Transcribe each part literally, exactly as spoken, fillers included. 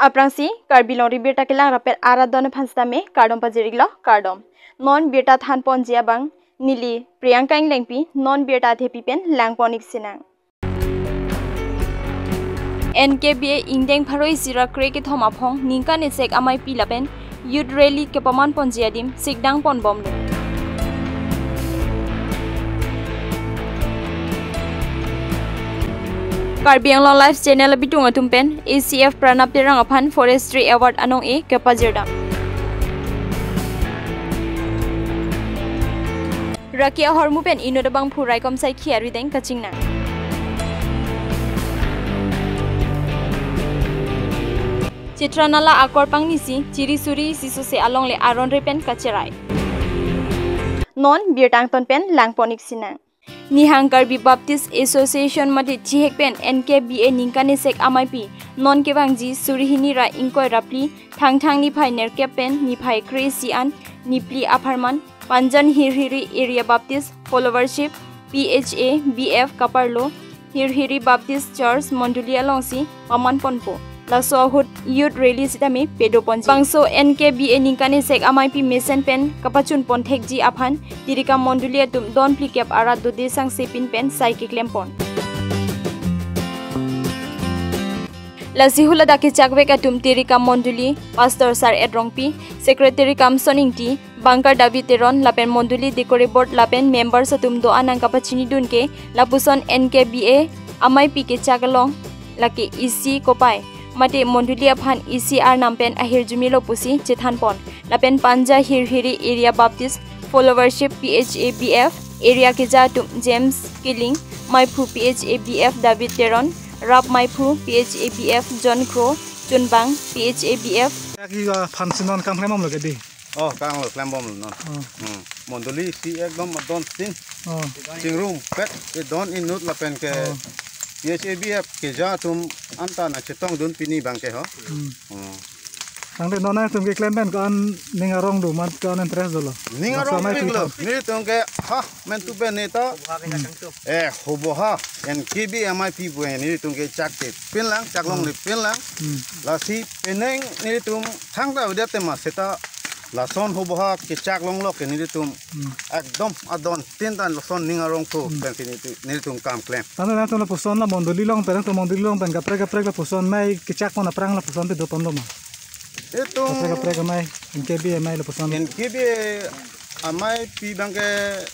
Aphrangsi Karbi Longri Birta kelang rapet arat don aphan sitame kardom pajir-iklo, kardom. Non birta thanponji abang neli Priyanka Englengpi, non birta athepi pen langpon-ik sinang. N K B A ingdeng pharo isi ra kre kethom aphong ningkan esek ameipi lapen Youth Rally kepamanponji adim sikdangponbomlo. Karbi Anglong Live Channel abitung atum pen A C F Pranab Terang aphan Forestry Award anong-e kepajirdam. Raki ahormu pen inut abangphu raikom saikhi arideng kachingnang. Chitranala akorpang nisi chiri suri isi sose alongle aron re pen kacherai. Non birta angton pen langpon-ik sinang. Nihang Karbi Baptist Association mate chihek pen N K B A ningkan esek ameipi non kevangji suri hini ra ingkoi ra phli Thangthang niphai nerkep pen niphai kre-isi an niphli apharman Panjan Hirhiri Area Baptist Fellowship P H A B F kaparlo Hirhiri Baptist Church Mondoli alongsi pamanponpo. Laso ahut Youth Rally sitame padoponji. Bangso N K B A ningkan esek ameipi mesen pen kapachunpon thekji aphan Tirikam Mondoli atum don phlikep arat dode sangse pin pen sai keklempon. Lasi hula dak kechakvek atum Tirikam Mondoli, Pastor Sar-et Rongpi, Secretary Kamson Ingti, Banker David Teron, lapen Mondoli Decorative Board lapen members atum do-an nangkapachinidun ke lapuson N K B A ameipi kechak along lake isi kopai mate Mondoli aphan isi arnam pen ahirjume lo pusi chethanpon. Lapen Panjan Hirhiri Area Baptist Fellowship P H A B F area keja atum James Killing, Meiphu P H A B F David Teron, Rap Meiphu P H A B F John Kro, Chunbang P H A B F. Aki aphansi non kam klembomlo ke dei? Oh, kanglo klembomlo non. Oh. Hmm. Mondoli si ekdom adon tin. Oh. Chingrumpet, e don inut lapen ke Oh. P H A B F keja atum anta nangchetongdun pini abangke ho. Hmm. Hmm. Tangte non atum keklem pen ko-an ning arong do mate ko-an interest dolo? Ning arong Masamai pik lo. Pi Nelitum ke ha mentu pen neta. Eh, hoboha N K B A ameipi pu nelitum kechak ke pinlang, chaklongle pinlang. Hmm. Lasi penang nelitum thangta udah tema seta lason hoboha kechaklonglo ke nelitum Hmm. ekdom adon tin tan lason ning arong ko Hmm. pensi nelitum, nelitum kam klem. Tangte nangtum lapuson la Mondoli along pen, nangtum Mondoli along pen kaprek kaprek lapuson amei kechakpon aphrang lapuson padoponlo ma? Itum Kaprek kaprek amei, N K B A amei lapuson. N K B A ameipi abangke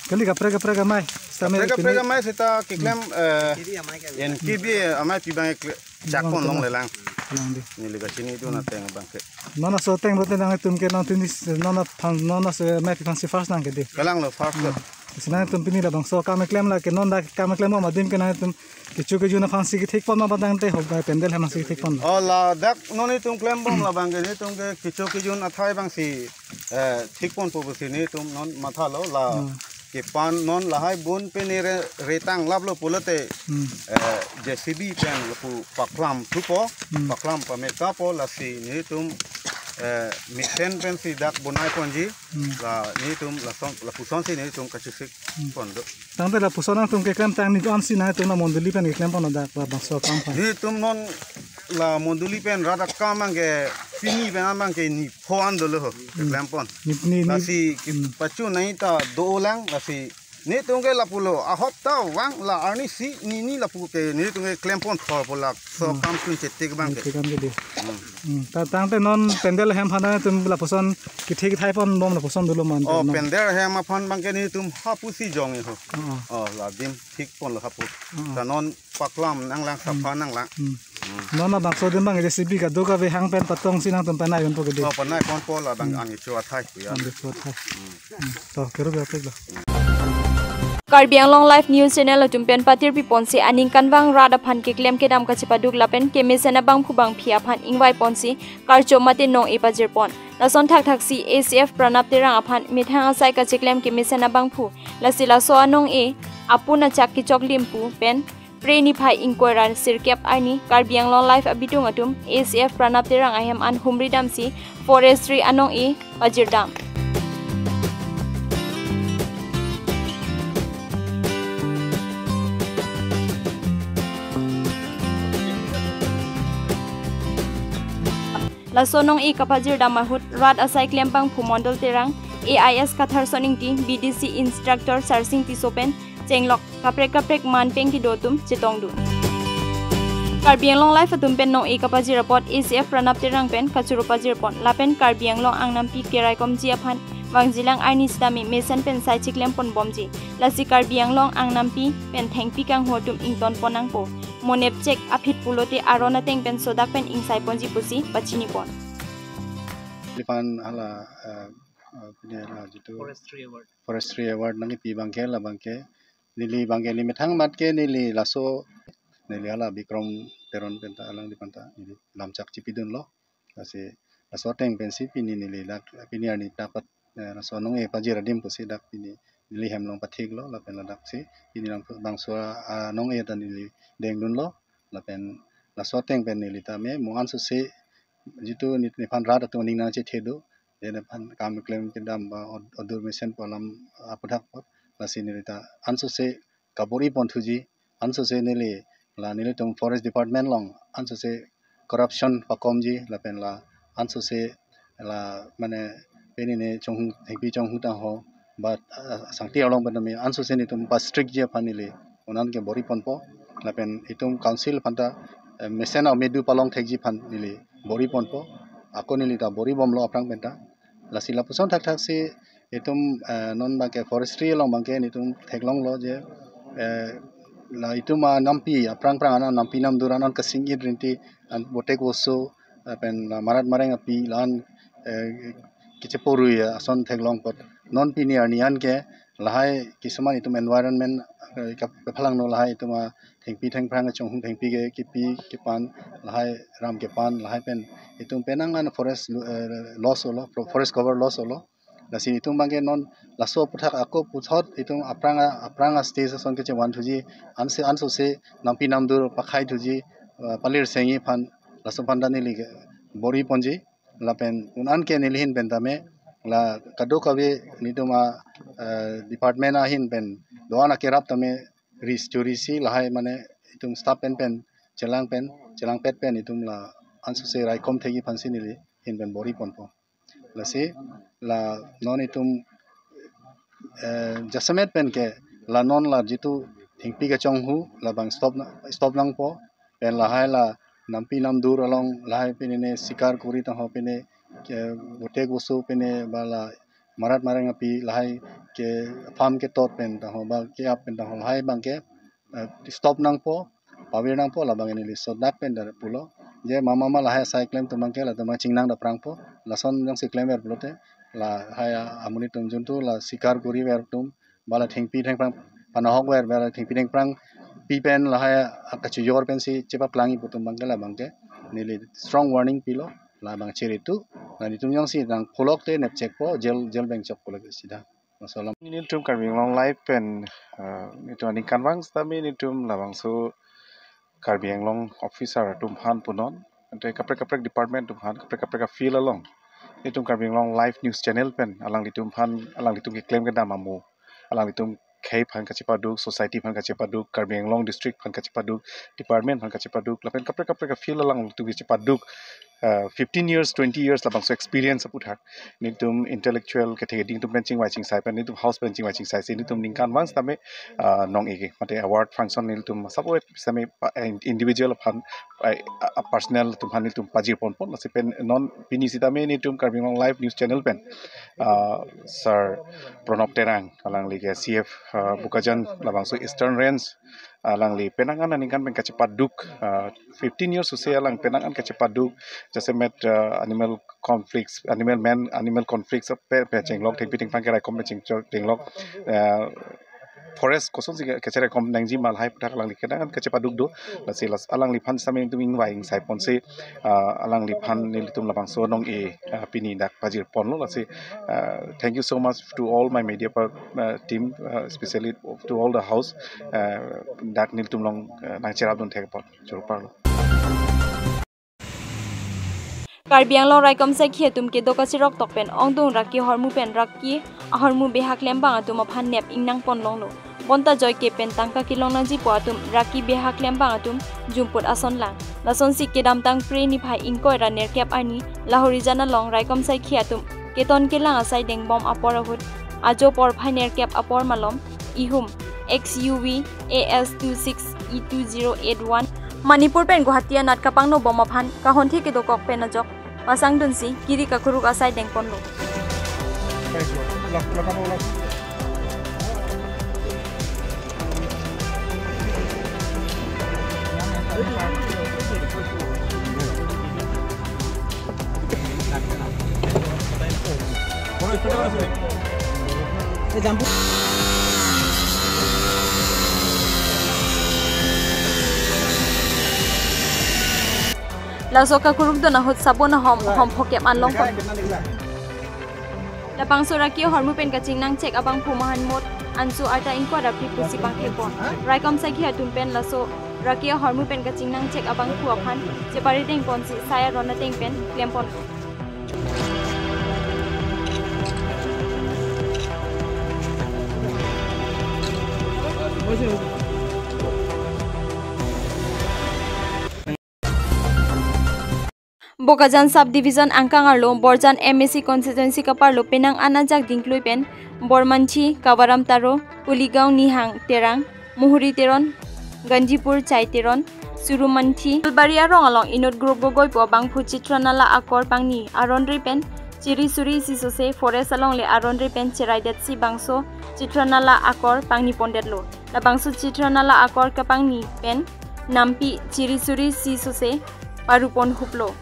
Kali kaprek kaprek amei. Sitame Kaprek kaprek pini amei seta keklem, eh, N K B A ameipi abangke kle-, chakpon Long longle lang. Lang dei. Neli kachinidun ateng abangke. Non aso ateng lote nangtum ke non tini non aphan non aso ameipi aphansi first nang ke dei. Kalanglo first lo. Hmm. Si nangtum pini labangso kam keklem lake non dak kam keklembom adim ke nangtum kecho kejun aphansi kethekpon ma ba tangte hok bai pandal aphansi kethekpon? Oh, ladak non itum klembom labangke nelitum ke kecho kejun athai abangsi, eh, thekponpo pusi nelitum non mathalo la Hmm. kepan non lahai bun pini re, retang laplo pulote, Hmm. eh, J C B pen lapu paklam thupo, Hmm. paklam pamekapo lasi nelitum, eh, mesen pensi dak bonaiponji, Hmm. la nelitum lason, lapusonsi nelitum kachesik Hmm. pon do. Tangte lapuson nangtum keklem tang ni ansi nangtum la Mondoli pen keklemponlo dak labangso akam aphan? Nelitum non la Mondoli pen rat akam abangke pini pen abangke nipho an dolo ho Hmm. keklempon. Ni, ni, ni, Lasi Hmm. pachu nai ta dolang lasi nelitum ke lapulo ahopta vang la arnisi nini lapu ke nelitum ke klempon thorpo laso Hmm. kam chunche tik abangke. Tik abangke dei. Hmm. Hmm. Ta, tangte non pandal ahem aphan nangtum lapuson kethe kethaiponbom lapuson dolo ma Oh, non? Pandal ahem aphan abangke nelitum hapusi jong-e ho. Oh. Oh, la adim thekponlo hapu. Oh. Ta non paklam nanglang sapha Hmm. nanglang. Hmm. Hmm. Non labangso adim abang J C B kadokave hang pen patongsi nangtum panaidunpo ke dei? Oh, panaiponpo labang Hmm. an kecho athai pu ya. An kecho athai. Hmm. Hmm. To, kero biar pek lo. Karbi Anglong Live News Channel atum pen patirpiponsi aningkanvang rat aphan keklem kedam kachepaduk lapen kemesen abangphu bangphi aphan ingvaiponsi karcho mate nong-e pajirpon. Lason thakthaksi A C F Pranab Terang aphan methang asai kacheklem kemesen abangphu. Lasi laso anong-e apun achak kechoklim pu pen Phre niphai ingkoi ra sirkep arni Karbi Anglong Live abitung atum A C F Pranab Terang ahem an humridamsi forestry anong-e pajirdam. Laso nong-e kapajirdam ahut rat asai klempang Phumondol Terang, A I S Katharson Ingti, B D C instructor Sarsing Tisso pen chenglok kaprek kaprek man peng kedo atum chetongdun. Karbi Anglong Live atum pen nong-e kapajir apot A C F Pranab Terang pen kachoro pajirpon lapen Karbi Anglong angnampi keraikomji aphan vangjilang arni sitame mesen pen sai chiklempon bomji. Lasi Karbi Anglong angnampi pen thengpi kanghu atum ingtonpon nangpo. Mo nepchek aphi pulote aron ateng pen sodak pen ingsaiponji pusi pachinipon. Liphan hala, eh, eh, pini hala jitu Forestry Award. Forestry Award nangkipi abangke labangke. Neli abangke neli methang amat ke neli laso neli hala Bikrom Teron penta alangliphan ta neli lamchak chipidunlo. Lasi laso ateng pensi pini neli dak pini arni dapat, eh, laso nong-e pajir adim pusi dak pini neli hem along pathiklo lapen ladaksi pini lang bangso, ah, nong-e ta neli dengdunlo lapen laso ateng pen neli tame mo ansose jitu neli, neliphan rat atum aning nangchethedo, neliphan kam klem kedam ba od-, odur mesen pu alam aphuthak apot, lasi neli ta ansose kabor-ipon thuji, ansose neli la nelitum Forest Department along ansose corruption pakomji lapen la ansose la mane pini ne chonghung thengpi chonghung tangho ba, ah, sangti along pen tame ansose netum pa strict ji aphan neli un-an ke bor-iponpo lapen itum council aphan ta, eh, mesen amedu palong thekji aphan neli bor-iponpo. Ako neli ta bor-ibomlo aphrang penta. Lasi lapuson thakthaksi itum, eh, non abangke forestry along abangke netum theklonglo je, eh, la itum anampi aphrang aphrang anampi namdur an kasingit rinti an botek oso, eh, pen la marat mareng api la-an, eh, kecheporui ason theklong apot non pini arni an ke lahai kisuman itum environment, eh, kap-, kaphalangno lahai itum athengpi thengphrang chonghung thengpi ke kipi kepan lahai ram kepan lahai pen itum penang an forest lo-, eh, loss olo, pro-, forest cover loss olo. Lasi itum abangke non laso aphuthak ako puthot itum aphrang a-, aphrang a-stage ason kechevan thuji anse ansose nampi namdur pakhai thuji, eh, palir sengji aphan laso aphan ta neli ke bor-iponji lapen un-an ke neli ahin pen tame la kadokave netum a, eh, department ahin pen do-an akerap tame ris chorisi lahai mane itum staff pen pen chelang pen chelangpet pen itum la ansose raikom thekji aphansi neli ahin pen bor-iponpo. Lasi la non itum, eh, jasemet pen ke la non la jitu thengpi kachonghu labang stop na, stop nangpo pen lahai la nampi namdur along lahai pini ne sikar kuri tangho pini ke botek oso pini ba la marat mareng api lahai ke farm ketot pen tangho ba ke-ap pen tangho lahai abangke, eh, stop nangpo, pavir nangpo labang neli sodak pen dar pulo. Je mama ma lahai asai klem atum abangke latum abang chingnang daprangpo, lason jongsi klemver pulote lahai amonit atum juntu la sikar kuriver atum ba la thengpi thengphrang panahokver ba la thengpi thengphrang pi pen lahai akachojor pensi chepaplangji pu atum abangke labangke neli strong warning pilo labang chiritu. La netum jongsi nangpholokte nepchekpo jail, jail bengchok pulo sida. Masalam. Nelitum Karbi Anglong Live pen, eh, netum aningkanvang sitame netum labangso Karbi Anglong officer atum aphan punon, ante kaprek kaprek department atum aphan, kaprek kaprek a-field along netum Karbi Anglong Live News Channel pen alanglitum aphan, alanglitum keklem kedam amo, alanglitum khei aphan kachepaduk, society aphan kachepaduk, Karbi Anglong district aphan kachepaduk, department aphan kachepaduk, lapen kaprek kaprek a-field along netum kachepaduk, uh, fifteen years, twenty years labangso experience aputhak netum intellectual kethe keding atum pen chingvai chingsai pen netum house pen chingvai chingsai si netum ningkanvang sitame, uh, nong-e ke mate award function netum sapo sitame pa-, eh, individual aphan, eh, ah, personal atum aphan netum pajirponpon, lasi pen non pini sitame netum Karbi Anglong Live News Channel pen, uh, Sir Pranab Terang alangli ke C F, uh, Bokajan labangso Eastern Range, alangli penang an aningkan pen kachepaduk, uh, fifteen years use alang penang an kachepaduk, jasemet, uh, animal conflicts, animal man, animal conflicts pe, pe chenglok, thengpi thengphrang keraikom pe cheng, chenglok, uh, forest kosonsi ke, kacheraikom nangji ma lahai aputhak alangli penang an kachepaduk do, lasi las, alangliphan sitame netum ingvai ingsaiponsi, uh, alangliphan nelitum labangso nong-e, uh, pini dak pajirponlo, lasi, uh, thank you so much to all my media pa-, uh, team, uh, especially to all the house, uh, dak nelitum along, uh, nangcherapdun thek apot choro parlo. Karbi Anglong raikom saikhi atum kedo kachirok tok pen ongdung raki ahormu pen raki ahormu behak klembang atum aphan nep ingnangpon longlo. Bonta joike pen tangka kelong nangjipo atum raki beha klembang atum jumput ason lang. Lasonsi kedamtang Phre niphai ingkoi ra nerkep arni Lahorijan along raikom saikhi atum keton kelang asai dengbom apor ahut ajo porphai nerkep apor malom ihum X U V A S two six E two zero eight one Manipur pen Guwahati anat kapangnobom aphan kahonthe kedokok pen ajok pasangdunsi kiri kakuruk asai dengponlo. Laso kakurukdun ahut sabon ahom, ahom phokep an longpon. Labangso raki ahormu pen kachingnang chek abangphu mahan mot anso arta ingkoi ra phli pusi bangthepon. Raikom saikhi atum pen laso raki ahormu pen kachingnang chek abangphu aphan chepare dengponsi sai aron ateng pen klempon. Bokajan Sub Division angkang arlo Borjan M A C constituency kaparlo penang an ajak dingklui pen Bormanthi, Kawaram Taro, Kuligaon Nihang Terang, Muhuri Teron, Ganjipur Chai Teron, Surumanthi, Nalbari arong along inut Group Gogoi pu abangphu Chitranala Akor pangni aron ri pen chiri suri isi sose forest alongle aron ri pen cheraidetsi bangso Chitranala Akor pangni pondetlo. Labangso Chitranala Akor kapangni pen nampi chiri suri isi sose parupon huplo.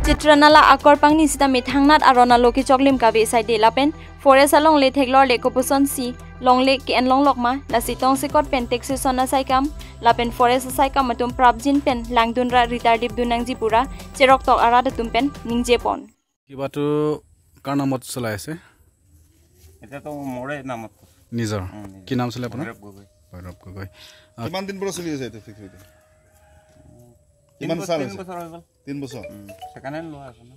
Chitranala Akor pangni sitame thangnat aron alo kechoklim kave saide lapen forest alongle theklorle kopusonsi longle ke-en longlok ma, lasi tongsekot pen taxation asai kam lapen forest asai kam atum prapjin pen langdun ra ritardip dun nangji pura cheroktok arat atum pen ningjepon. কিবাটো কাৰ নামত চলাই আছে? এতিয়াতো মোৰে নামত। নিজৰ? উম, নিজৰ। কি নাম আছিলে আপোনাৰ? ভৈৰৱ গগৈ। ভৈৰৱ গগৈ। আ, কিমান দিন পৰা চলি আছে এইটো ফেক্টৰীটো? কিমান তিন বছৰ, চাল তিন হৈছে? বছৰ হৈ গ'ল। তিন বছৰ? উম, ছেকেণ্ড হেণ্ড লোৱা আছে ন।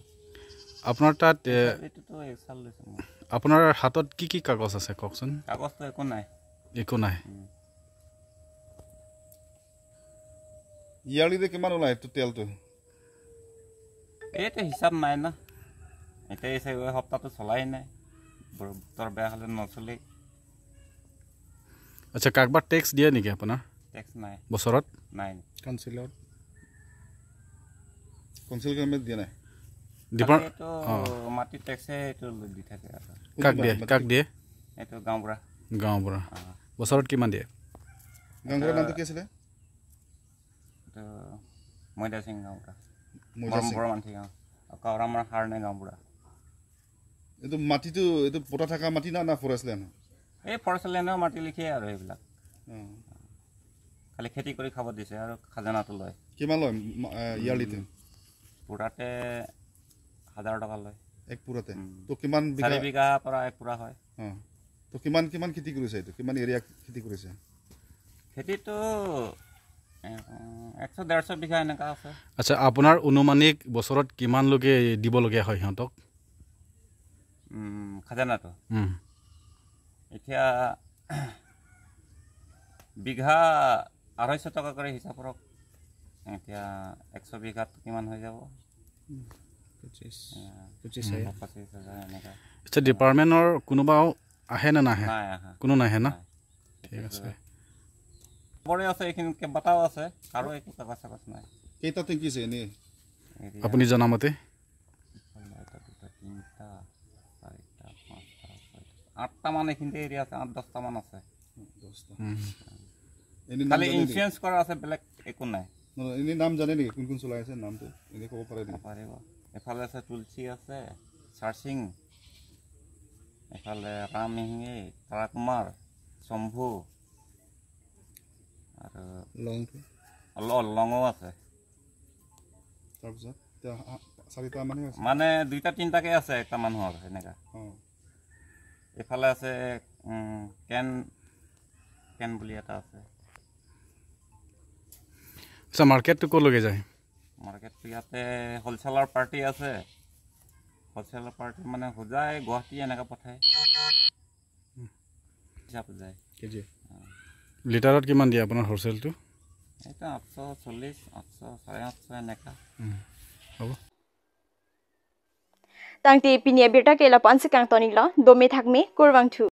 আপোনাৰ তাত, এ, এইটোতো এক চাল লৈছে মই। আপোনাৰ হাতত কি কি কাগজ আছে কওকচোন? কাগজটো একো নাই। একো নাই। উম। ইয়াৰলিতে কিমান ওলায় টোটেলটো? এইটো হিচাপ নাই না। এতিয়া এই চাৰি সপ্তাহটো চলাই নাই। বৰ-, বতৰ বেয়া হ'লে নচলেই। আচ্ছা, কাৰোবাৰ টেক্স দিয়ে নেকি আপোনাৰ? টেক্স নাই। বছৰত? নাই। কাউন্সিলৰ? কাউন্সিল গভৰ্ণমেণ্ট দিয়া নাই? ডিপাৰ-, বাকী এইটো অ। মাটি টেক্সে এইটো দি থাকে আৰু। কোনটো কাক দিয়ে? মাটি? কাক দিয়ে? এইটো গাঁওবুঢ়া। গাঁওবুঢ়া। অ। বছৰত কিমান দিয়ে? গাঁওবুঢ়াৰ নামটো কি আছিলে? এইটো মৈদা সিং গাঁওবুঢ়া। মৈদা সিং। বৰমান্থি গাঁও। আকৌ আমাৰ হাৰণে গাঁওবুঢ়া। এইটো মাটিটো, এইটো পট্টা থকা মাটি না, না ফৰেষ্ট লেণ্ড হয়? এই ফৰেষ্ট লেণ্ডৰ মাটি লিখে আৰু এইবিলাক। অ। খালি খেতি কৰি খাব দিছে আৰু খাজানাটো লয়। কিমান লয় মা-, এ, ইয়াৰলিতে? উম, পুৰাতে হাজাৰ টকা লয়। এক পুৰাতে? উম। তো কিমান বিঘা? চাৰি বিঘা পৰা এক পুৰা হয়। অ। তো কিমান, কিমান খেতি কৰিছে এইটো? কিমান এৰিয়া খেতি কৰিছে? খেতিটো, এ, একশ ডেৰশ বিঘা এনেকা আছে। আচ্ছা, আপোনাৰ আনুমানিক বছৰত কিমানলৈকে দিবলগীয়া হয় সিহঁতক? উম, খাজানাটো? উম। এতিয়া বিঘা আঢ়ৈশ টকা কৰি হিচাপ কৰক। এতিয়া একশ বিঘাত কিমান হৈ যাব? উম, পঁচিছ, এয়া, পঁচিছ উম, হাজাৰ। পঁচিছ হাজাৰ এনেকা। আচ্ছা, ডিপাৰ্টমেণ্টৰ কোনোবাও আহে নে নাহে? নাই আহা। কোনো নাহে না? নাই। ঠিক আছে। খবৰে আছে, এইখিনি কেইবাটাও আছে, কাৰো একো কাগজ চাগজ নাই। কেইটা টেংকি আছে এনেই? এৰিয়া আপুনি জনামতে? এটা, দুটা, তিনিটা, চাৰিটা, পাঁচটা, ছয়টা, আঠটামান এইখিনিতে এৰিয়া আছে, আঠ দহটামান আছে। দহটা। উম। এনে নাম খালি জানে নেকি? ইঞ্চুৰেঞ্চ কৰা আছে, বেলেগ একো নাই। নহয়, নহয়, এনে নাম জানে নেকি? কোন কোন চলাই আছে নামটো? এনে ক'ব পাৰে নেকি? পাৰিব। এফালে আছে তুলসী আছে, চাৰসিং, এফালে ৰাম মিহিঙি, তাৰা কুমাৰ, শম্ভু, আৰু লংটো? ল-, লঙো আছে। তাৰপিছত? এতিয়া হা-, চাৰিটা মানুহ আছে? মানে দুইটা তিনিটাকে আছে একটা মানুহৰ এনেকা। অ। এইফালে আছে, উম, কেন, কেন বুলি এটা আছে। আচ্ছা, মাৰ্কেটটো ক'লৈকে যায়? মাৰ্কেটটো ইয়াতে হ'লচেলাৰ পাৰ্টি আছে, হ'লচেলৰ পাৰ্টি মানে হোজাই গুৱাহাটী এনেকা পঠায়। হিচাপ যায়। কেজি। লিটাৰত কিমান দিয়ে আপোনাৰ হ'লচেলটো? এইটো আঠশ চল্লিছ, আঠশ, চাৰে আঠশ এনেকা। উম, হ'ব। Tangte pini abirta ke lapu-an si kangton-iklo, dome thakme, kurvangthu.